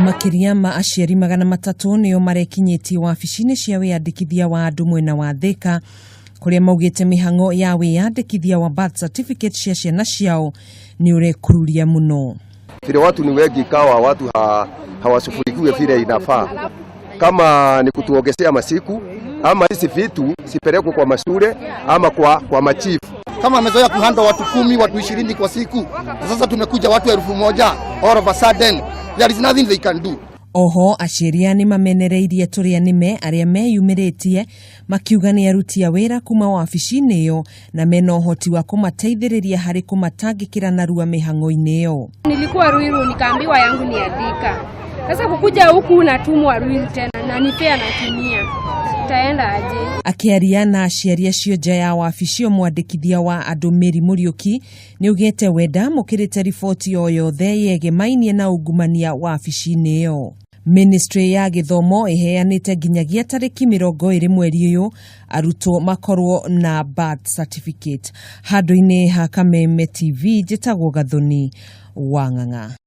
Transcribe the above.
Makĩria ma aciari 300 nĩo marekinyĩtie wabici-inĩ cia wĩyandĩkithia wa andũ mwena wa Thĩka, kũrĩa maugĩte mĩhang'o ya wĩyandĩkithia wa birth certificate cia ciana ciao nĩ ũrekururia mũno. Vile watu ni wengi, ikawa watu hawashughulikiwe vile inafaa. Kama ni kutuongezea masiku ama hizi vitu sipelekwe kwa mashule ama kwa machifu. Kama amezoea kuhandle watu 10, watu 20 kwa siku, sasa tumekuja watu 1000 all of a sudden, there is nothing they can do. Oho aciari nĩ mamenereirie tũrĩa nĩme arĩa meyumĩrĩtie makiuga nĩ aruti a wĩra kuma wabici-inĩ ĩyo na mena ũhoti wa kũmateithĩrĩria harĩ kũmatangĩkĩra narua mĩhang'o-inĩ ĩyo. Nilikuwa Ruiru, nikaambiwa yangu ni ya Thika. Sasa kukuja huku natumwa Ruiru tena na ni fare natumia. Taenda aje? Akĩaria na aciari acio nja ya wabici ĩyo, mwandĩkithia wa andũ Mary Mũriũki nĩ augĩte we ndamũkĩrĩte riboti o yothe yegemainie na ungumania wabici-inĩ ĩyo. Ministry ya gĩthomo ĩheanĩte nginyagia tarĩki 20 mweri ũyũ arutwo makorwo na birth certificate. Handũ-inĩ ha Kameme TV, njĩtagwo Gathoni wa Ng'ang'a.